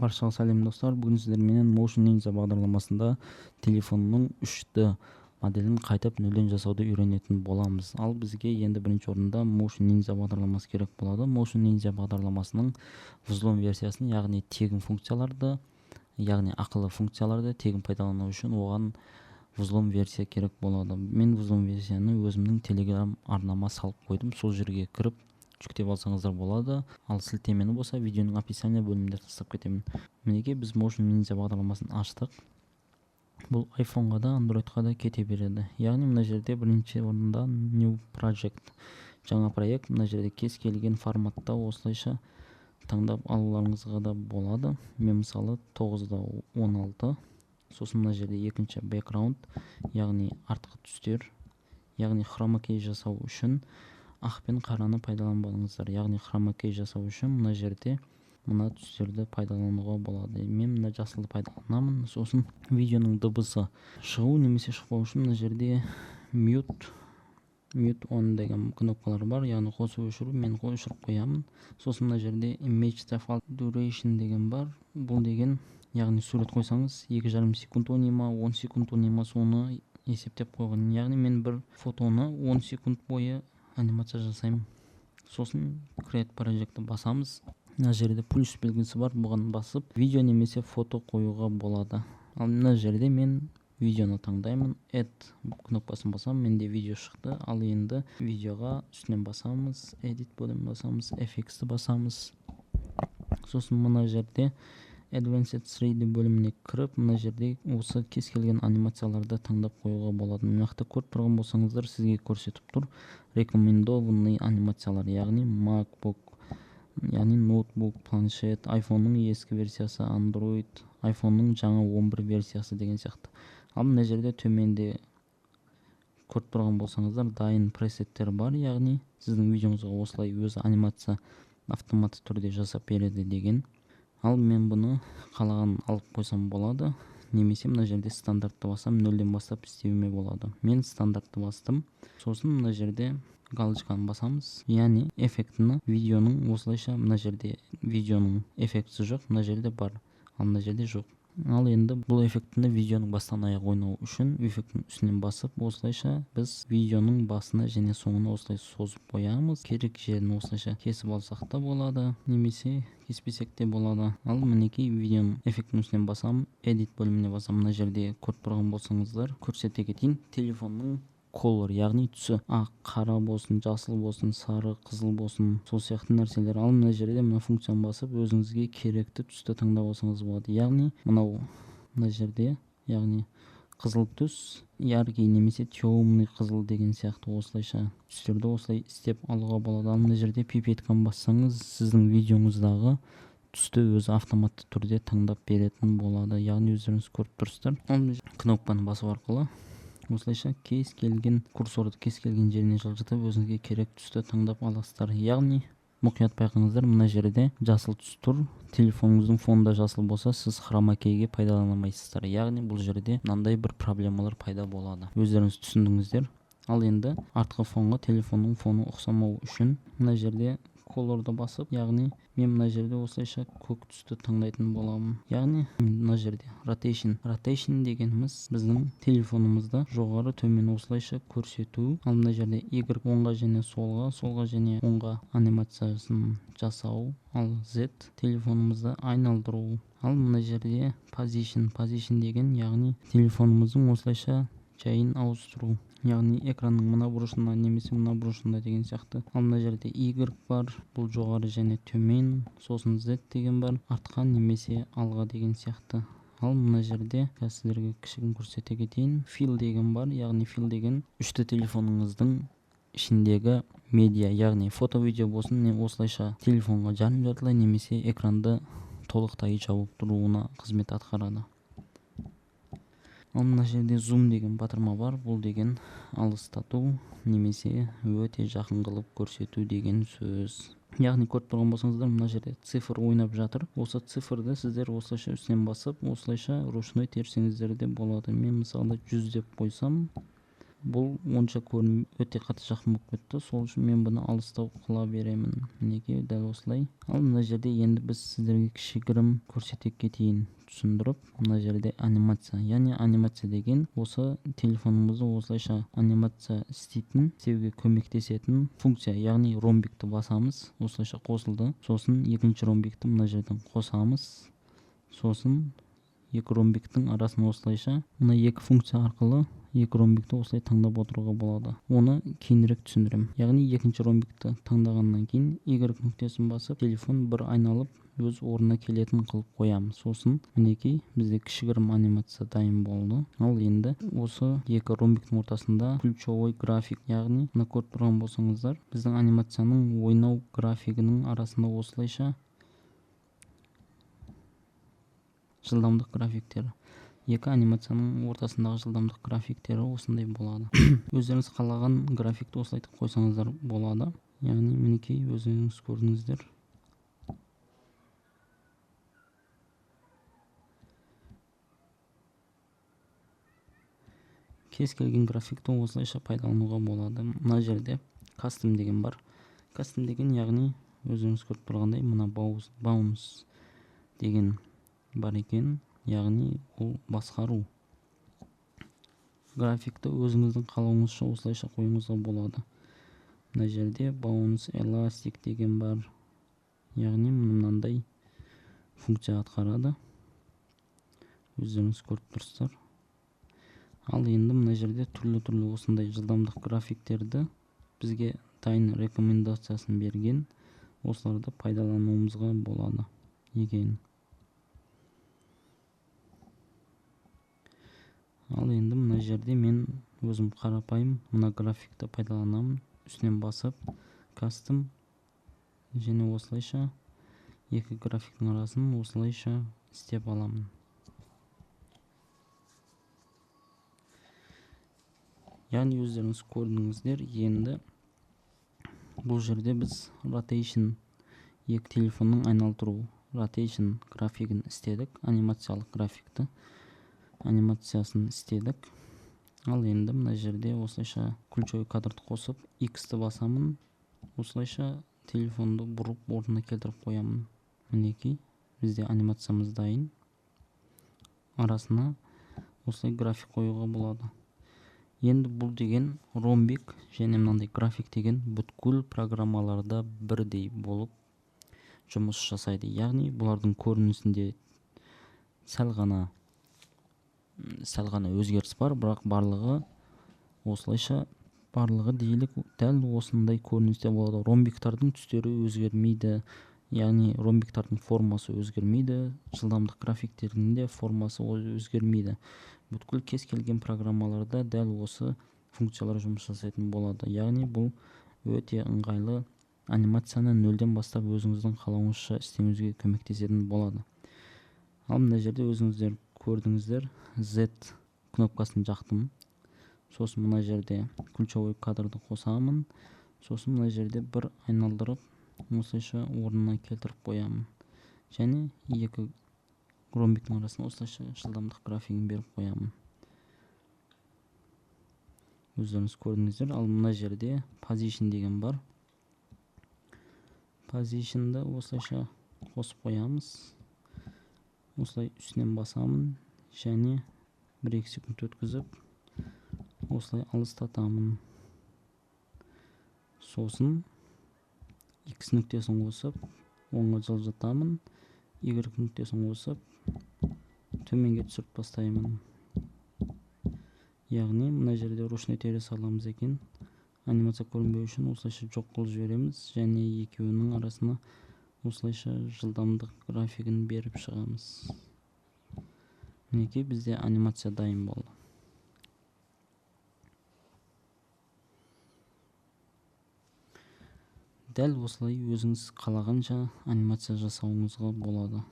Баршаға сәлем, достар! Бүгін сіздерменен Motion Ninja бағдарламасында телефонның 3D моделін қайтып нөлден жасауды үйренетін боламыз. Ал бізге енді бірінші орында Motion Ninja бағдарламасы керек болады. Motion Ninja бағдарламасының взлом версиясын, яғни тегін функцияларды, яғни ақылы функцияларды тегін пайдалану үшін оған взлом версия керек болады. Мен взлом версияны өзімнің Телеграм арнама салып қойдым, сол жерге кіріп жүктеп алсаңыздар болады. Ал сілтемені болса видеоның описание бөлімінде тастап кетемін. Мінекей, біз Motion Ninja бағдарламасын аштық. Бұл айфонға да, андроидқа да кете береді. Яғни мына жерде бірінші орында New Project, жаңа проект. Мына жерде кез келген форматта осылайша таңдап алуларыңызға да болады. Мен, мысалы, 9-да 16. Сосын мына жерде екінші background, яғни артқы түстер, яғни хромакей жасау үшін ақ пен қараны пайдаланбаңыздар. Яғни хромакей жасау үшін мына жерде мына түстерді пайдалануға болады. Мен мына жасылды пайдаланамын. Сосын видеоның дыбысы шығу немесе шықпау үшін мына жерде mute, mute on деген кнопкалар бар, яғни қосып, өшіру. Мен өшіріп қоямын. Сосын мына жерде image default duration деген бар. Бұл деген, яғни сурет қойсаңыз, 2,5 секунд ойнай ма, 10 секунд ойнай ма, соны есептеп қойған. Яғни мен бір фотоны 10 секунд бойы анимация жасаймын. Сосын Create Project басамыз. Мына жерде плюс белгісі бар, бұған басып видео немесе фото қоюға болады. Ал мына жерде мен видеоны таңдаймын, Add кнопкасын басамын. Менде видео шықты. Ал енді видеоға үстінен басамыз, Edit бөлімін басамыз, FX-ті басамыз. Сосын мына жерде Advanced 3D бөліміне кіріп, мына жерде осы кез келген анимацияларды таңдап қоюға болады. Мына жақта көріп тұрған болсаңыздар, сізге көрсетіп тұр рекомендованный анимациялар, яғни MacBook, яғни ноутбук, планшет, айфонның ескі версиясы, Android, айфонның жаңа 11 версиясы деген сияқты. Ал мына жерде төменде көріп тұрған болсаңыздар, дайын пресеттер бар, яғни сіздің видеоңызға осылай өзі анимация автоматты түрде жасап береді деген. Ал мен бұны қалаған алып қойсам болады немесе мына жерде стандартты бассам, нөлден бастап істеуіме болады. Мен стандартты бастым. Сосын мына жерде галочканы басамыз, яғни эффектіні видеоның осылайша. Мына жерде видеоның эффектісі жоқ, мына жерде бар, ал мына жерде жоқ. Ал енді бұл эффектіні видеоның бастан аяқ ойнау үшін эффекттің үстінен басып, осылайша біз видеоның басына және соңына осылай созып қоямыз. Керек жерін осылайша кесіп алсақ та болады немесе кеспесек те болады. Ал мінекей, видеоның эффектінің үстінен басамын, Edit бөліміне басамын. Мына жерде көріп тұрған болсаңыздар, көрсете кетейін, телефонның color, яғни түсі ақ, қара болсын, жасыл болсын, сары, қызыл болсын, сол сияқты нәрселер. Ал мына жерде мына функцияны басып, өзіңізге керекті түсті таңдап алсаңыз болады. Яғни мынау мына жерде, яғни қызыл түс, яркий немесе темный қызыл деген сияқты, осылайша түстерді осылай істеп алуға болады. Ал мына жерде пипетканы бассаңыз, сіздің видеоңыздағы түсті өзі автоматты түрде таңдап беретін болады, яғни өздеріңіз көріп тұрсыздар. Ал кнопканы басу арқылы осылайша кез келген курсорды кез келген жеріне жылжытып, өзіңізге керек түсті таңдап аласыздар. Яғни мұқият байқаңыздар, мына жерде жасыл түс тұр. Телефоныңыздың фонында жасыл болса, сіз хромакейге пайдалана алмайсыздар. Яғни бұл жерде мынандай бір проблемалар пайда болады, өздеріңіз түсіндіңіздер. Ал енді артқы фонға телефонның фоны ұқсамау үшін мына жерде color ды басып, яғни мен мына жерде осылайша көк түсті таңдайтын боламын. Яғни мына жерде rotation. Rotation дегеніміз біздің телефонымызды жоғары, төмен осылайша көрсету. Ал мына жерде Y оңға және солға, солға және оңға анимациясын жасау, ал Z телефонымызды айналдыру. Ал мына жерде position. Position деген, яғни телефонымыздың осылайша жайын ауыстыру, яғни экранның мына бұрышына немесе мына бұрышында деген сияқты. Ал мына жерде Y бар, бұл жоғары және төмен. Сосын Z деген бар, артқа немесе алға деген сияқты. Ал мына жерде қазір сіздерге кішігірім көрсете кетейін, fill деген бар. Яғни fill деген 3D телефоныңыздың ішіндегі медиа, яғни фото, видео болсын, не осылайша телефонға жарым жартылай немесе экранды толықтай жауып тұруына қызмет атқарады. Ал мына жерде zoom деген батырма бар. Бұл деген алыстату немесе өте жақын қылып көрсету деген сөз. Яғни көріп тұрған болсаңыздар, мына жерде цифр ойнап жатыр. Осы цифрды сіздер осылайша үстінен басып, осылайша ручной терсеңіздер де болады. Мен, мысалы, 100 деп қойсам, Бұл онша өте қатты жақын болып кетті, сол үшін мен бұны алыстау қыла беремін. Мінекей дәл осылай. Ал мына жерде енді біз сіздерге кішігірім көрсете кетейін түсіндіріп. Мына жерде анимация, яғни анимация деген осы телефонымызды осылайша анимация істеуге көмектесетін функция. Яғни ромбикті басамыз, осылайша қосылды. Сосын екінші ромбикті мына жерден қосамыз. Сосын екі ромбиктің арасын осылайша мына екі функция арқылы екі ромбикті осылай таңдап отыруға болады. Оны кейінірек түсіндіремін. Яғни екінші ромбикті таңдағаннан кейін Y нүктесін басып, телефон бір айналып өз орнына келетін қылып қоямыз. Сосын мінекей бізде кішігірім анимация дайын болды. Ал енді осы екі ромбиктің ортасында ключевой график, яғни мына көріп тұрған болсаңыздар, біздің анимацияның ойнау графигінің арасында осылайша жылдамдық графиктері, екі анимацияның ортасындағы жылдамдық графиктері осындай болады. Өздеріңіз қалаған графикті осылай қойсаңыздар болады. Яғни мінекей өздеріңіз көрдіңіздер. Кез келген графикті осылайша пайдалануға болады. Мына жерде кастом деген бар. Кастом деген, яғни өздеріңіз көріп тұрғандай мына bounce деген бар екен, яғни ол басқару. Графикті өзіңіздің қалауыңызша осылайша қоюыңызға болады. Мына жерде bounce elastic деген бар, яғни мынандай функция атқарады. Өздеріңіз көріп тұрсыздар. Ал енді мына жерде түрлі-түрлі осындай жылдамдық графиктерді бізге дайын рекомендациясын берген, осыларды пайдалануымызға болады екен. Ал енді мына жерде мен өзім қарапайым мына графикті пайдаланамын. Үстінен басып кастом және осылайша екі графиктің арасын осылайша істеп аламын. Яғни өздеріңіз көрдіңіздер, енді бұл жерде біз rotation, екі телефонның айналдыру rotation графигін істедік, анимациялық графикті анимациясын істедік. Ал енді мына жерде осылайша ключевой кадрды қосып X-ті басамын, осылайша телефонды бұрып орнына келтіріп қоямын. Мінекей бізде анимациямыз дайын. Арасына осылай график қоюға болады. Енді бұл деген ромбик және мынандай график деген бүткіл программаларда бірдей болып жұмыс жасайды. Яғни бұлардың көрінісінде сәл ғана өзгеріс бар, бірақ барлығы осылайша, барлығы дейлік дәл осындай көріністе болады. Ромбиктардың түстері өзгермейді, яғни ромбиктардың формасы өзгермейді, жылдамдық графиктерінің де формасы өзгермейді. Бүткіл кез келген программаларда дәл осы функциялар жұмыс жасайтын болады. Яғни бұл өте ыңғайлы, анимацияны нөлден бастап өзіңіздің қалауыңызша істеуіңізге көмектесетін болады. Ал мына жерде өзіңіздер көрдіңіздер, Z кнопкасын жақтым. Сосын мына жерде ключевой кадрды қосамын. Сосын мына жерде бір айналдырып осылайша орнына келтіріп қоямын. Және екі ромбиктің арасына осылайша жылдамдық графигін беріп қоямын. Өздеріңіз көрдіңіздер. Ал мына жерде position деген бар. Position'ды осылайша қосып қоямыз. Осылай үстінен басамын және 1-2 секунд өткізіп осылай алыстатамын. Сосын X нүктесін қосып оңға жылжытамын, Y нүктесін қосып төменге түсіріп тастаймын. Яғни мына жерде ручной тере саламыз екен. Анимация көрінбеу үшін осылайша жоқ қылып жібереміз және екеуінің арасына осылайша жылдамдық графигін беріп шығамыз. Мінекей бізде анимация дайын болды. Дәл осылай өзіңіз қалағанша анимация жасауыңызға болады.